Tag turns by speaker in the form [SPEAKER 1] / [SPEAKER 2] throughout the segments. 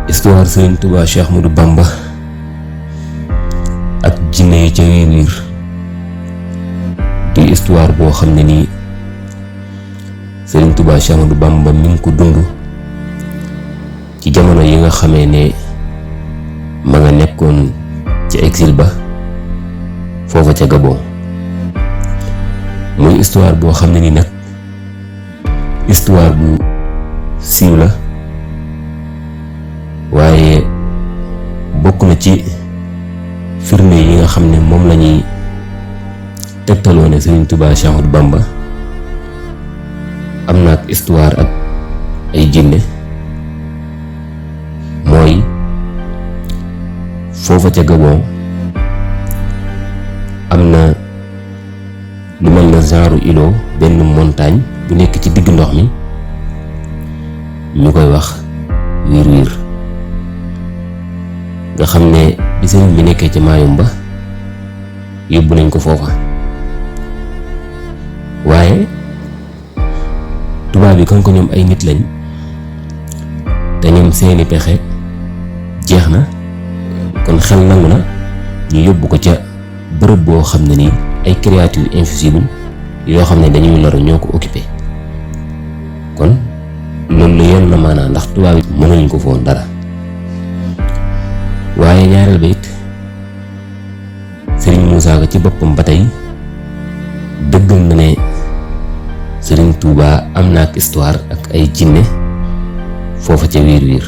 [SPEAKER 1] histoire Serigne Touba Cheikh Ahmadou Bamba ak jinne yi ca wiir di histoire boo xam ne nii Serigne Touba Cheikh Ahmadou Bamba mi ngi ko dund ci jamono yi nga xamee ne ma nga nekkoon ci exil ba foofa ca Gabon. muy histoire boo xam ne ni nag histoire bu siiw la waaye bokk na ci firnde yi nga xam ne moom lañuy tegtaloo ne Serigne Touba Cheikh Ahmadou Bamba am na ak histoire ak ay jinne mooy foofa ca Gabon am na lu mel na genre îlot benn montagne bu nekk ci digg ndox mi ñu koy wax wiir wiir nga xam ne bi sëriñ bi nekkee ci Mayumba yóbbu nañ ko foofa waaye tubaab bi kan ko ñoom ay nit lañ te ñoom seeni pexe jeex na kon xel nangu na ñu yóbbu ko ca bërëb boo xam ne nii ay créatures invisibles yoo xam ne dañuy loru ñoo ko occupé kon loolu la yoon na maanaam ndax tubaab yi mënuñ ko foon dara waaye ñaareel ba it Serigne Moussa Ka ci boppam ba tey dëggal na ne Serigne Touba am na ak histoire ak ay jinne foofa ca wiir wiir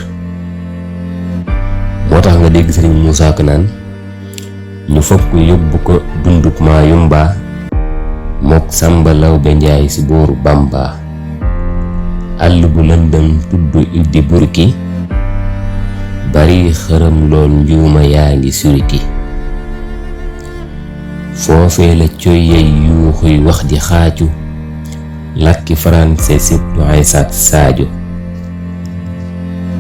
[SPEAKER 1] moo tax nga dégg Serigne Moussa Ka naan ñu fokk yóbbu ko dunduk Mayumba mook Samba Lawbe Njaay ci booru Bamba àll bu lëndëm tudd Iddi Burki bari xërëm lool njuuma yaa ngi suriki foofee la coyyey yuuxuy wax di xaacu làkki français sibtu ay saat saajo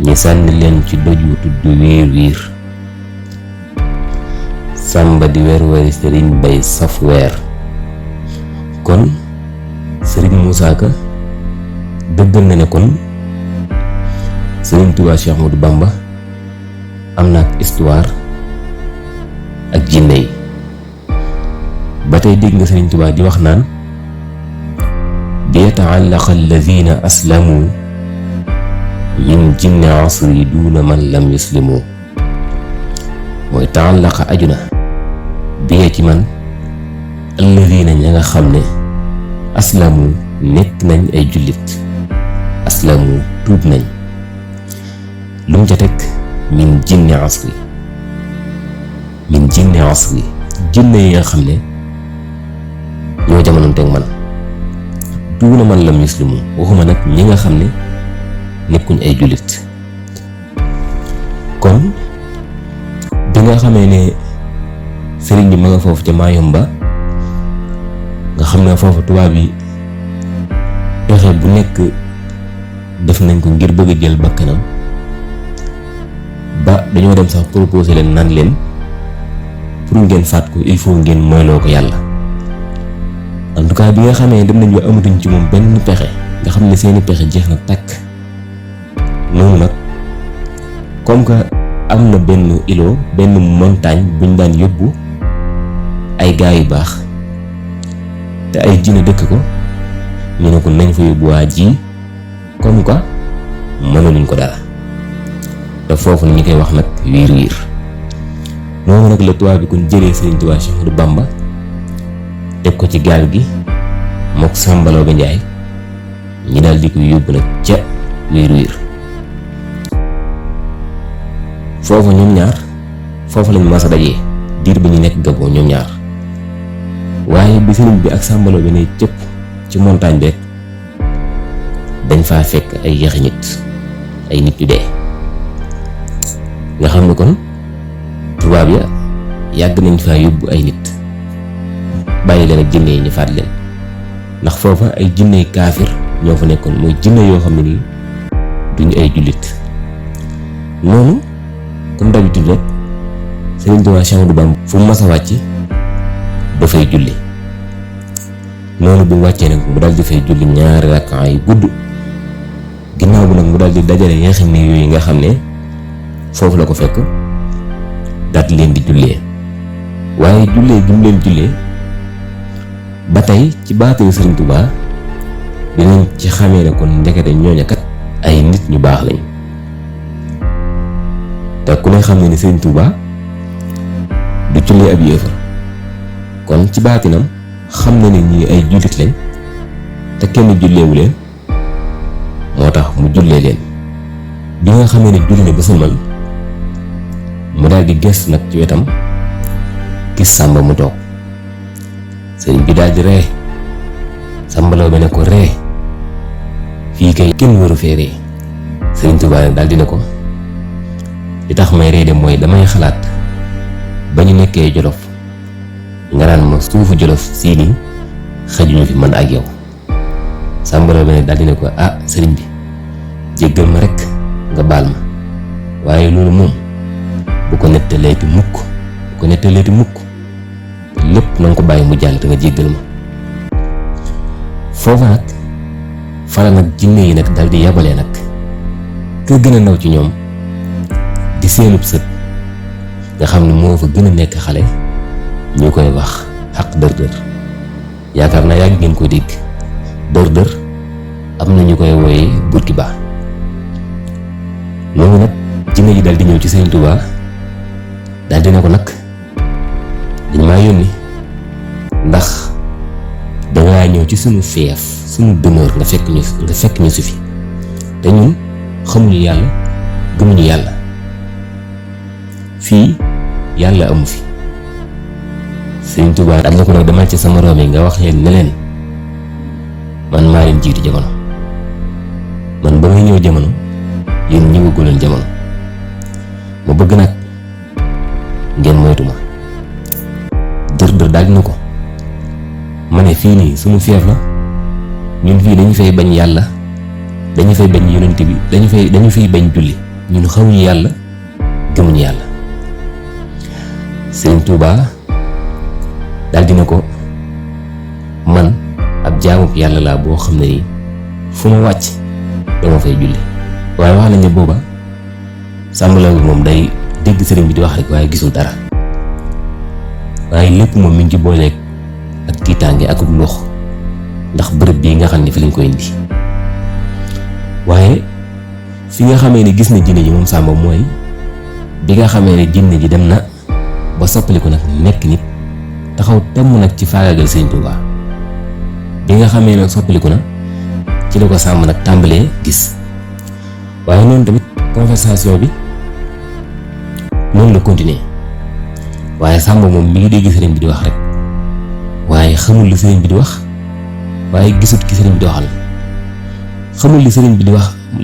[SPEAKER 1] ñi sànni leen ci doju tudd wiir wiir Samba di werweri Serigne Bay saf weer kon Serigne Moussa Ka dëggal na ne kon Serigne Touba Cheikh Ahmadou Bamba am na ak histoire ak jinne yi ba tey dégg nga Serigne Touba di wax naan bi yata'allaqa alladhina aslamu min jinni asri duna man lam yuslimu mooy ta'allaqa ajuna bi ci man alladhina ña nga xam ne aslamu nekk nañ ay jullit aslamu tuub nañ lu mu ca teg min jinni asri jinne yi nga xam ne ñoo jamonoonteeg man duuna man lam yuslimu waxuma nag ñi nga xam ne nekkuñ ay jullit kon bi nga xamee ne sëriñ bi ma nga foofu ca Mayumba nga xam ne foofu tubaab yi pexe bu nekk def nañ ko ngir bëgg a jël bakkanam ba dañoo dem sax proposé leen naan leen pour ngeen faat ko il faut ngeen moyloo ko yàlla en tout cas bi nga xamee dem nañ ba amatuñ ci moom benn pexe nga xam ne seeni pexe jeex na tàkk noonu nag comme que am na benn îlot benn montagne buñ daan yóbbu ay gaa yu baax te ay jinne dëkk ko ñu ne ko nañ fa yóbbu waa ji comme que mënuluñ ko dara te foofu ni ñu koy wax nag wiir wiir noonu nag la tubaab bi kon jëlee Serigne Touba Cheikh Ahmadou Bamba teg ko ci gaal gi mook Samba Lawbe Njaay ñi daal di ko yóbbu nag ca wiir wiir foofu ñoom ñaar foofu lañ mas a dajee diir bi ñu nekk Gabon ñoom ñaar waaye bi sëriñ bi ak Samba Lawbe ne cëpp ci montagne beeg dañ faa fekk ay yaxi nit ay nit yu dee nga xam ne kon tubaab ya yàgg nañ faa yóbbu ay nit bàyyi leen ak jinne yi ñu faat leen ndax foofa ay jinne kaafir ñoo fa nekkoon mooy jinne yoo xam ne nii duñu ay jullit noonu comme d'habitude rek Serigne Touba Cheikh Ahmadou Bamba fu mu mas a wàcc dafay julli noonu bu wàccee nag mu daal di fay julli ñaari rakkaa yu gudd ginnaaw bi nag mu daal di dajale yaxi néew yooyu nga xam ne foofu la ko fekk daat leen di jullee. waaye jullee gi mu leen jullee ba tey ci baatinu Sëriñ Tuubaa dinañ ci xamee ne kon ndekete ñooña kat ay nit ñu baax lañ. te ku ne xam ne ni Sëriñ Tuubaa du jullee ab yéefar, kon ci baatinam xam na ne ñii ay jullit lañ te kenn julleewu leen, moo tax mu jullee leen. bi nga xamee ne julli ne ba sëlmal mu daal di gës nag ci wetam gis Sàmba mu toog. sëriñ bi daal di ree. Sàmba Lawbe ne ko ree fii kay kenn waru fee ree. Sëriñ Tuubaa nag daal di ne ko li tax may ree de mooy damay xalaat ba ñu nekkee Jolof nga naan ma suufu Jolof sii nii xajuñu fi man ak yow. Sàmba Lawbe ne daal di ne ko ah sëriñ bi jéggal ma rek nga baal ma, waaye loolu moom bu ko nettaleeti mukk lépp na nga ko bàyyi mu jàll te nga jéggal ma. foofa nag fala nag jinne yi nag dal di yabalee nag ka gën a ndaw ci ñoom di seenub sët nga xam ne moo fa gën a nekk xale, ñu koy wax xaq dër-dër. yaakaar naa yàgg ngeen ko dégg. dër-dër am na ñu koy wooyee Burkiba. loolu nag jinne ji dal di ñëw ci Sëriñ Tuubaa dal di ne ko nag dañ maa yónni ndax dangaa ñëw ci sunu fief, sunu demeure nga fekk ñu si fi te ñun xamuñu yàlla, gëmuñu yàlla, fii yàlla amu fi. Sëriñ Tuubaa dañ la ko nag demal ci sama room yi nga wax leen ne leen man maa leen jiitu jamono, man ba may ñëw jamono yéen ñëwagu leen jamono, ma bëgg nag ngeen moytu ma. dër daal dina ko ma ne fii nii sunu fief la, ñun fii dañu fay bañ yàlla, dañu fay bañ yonent bi, dañu fay bañ julli, ñun xamuñu yàlla, gëmuñu yàlla. Sëriñ Tuubaa daal dina ko man ab jaamub yàlla laa boo xam ne nii fu ma wàcc dama fay julli. waaye wax nañ ne booba Sàmba Lawbe moom day dégg sëriñ bi di wax rek waaye gisul dara, waaye lépp moom mi ngi ci booleeg ak tiitaange ak lox ndax bërëb bii nga xam ne fi lañ koy indi. waaye fi nga xamee ne gis na jinne ji moom Sàmba mooy bi nga xamee ne jinne ji dem na ba soppaliku nag nekk nit taxaw temm nag ci faagaagal Sëriñ Tuubaa. bi nga xamee ne soppaliku na ci la ko Sàmba nag tàmbalee gis. waaye noonu tamit conversation bi noonu la continuer, waaye Sàmba moom mi ngi dégg sëriñ bi di wax rek waaye xamul li sëriñ bi di wax, waaye gisut ki sëriñ bi di waxal. xamul li sëriñ bi di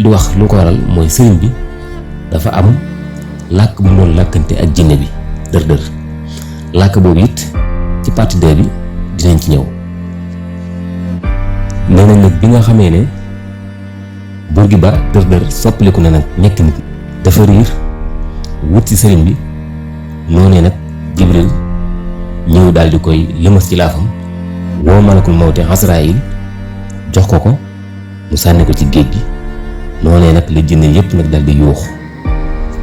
[SPEAKER 1] wax lu ko waral mooy sëriñ bi dafa am làkk bu mu doon làkkante ak jinne bi dër-dër. làkk boobu it ci partie 2 bi dinañ ci ñëw. nee nañ nag bi nga xamee ne Burkiba dër-dër soppaliku na nag nekk nit, dafa riir wut ci sëriñ bi. noonee nag Jibril ñëw daal di koy lëmas ci laafam, woo malakul mawte Asraayil jox ko mu sànni ko ci géej gi. noonee nag la jinne yépp nag daal di yuux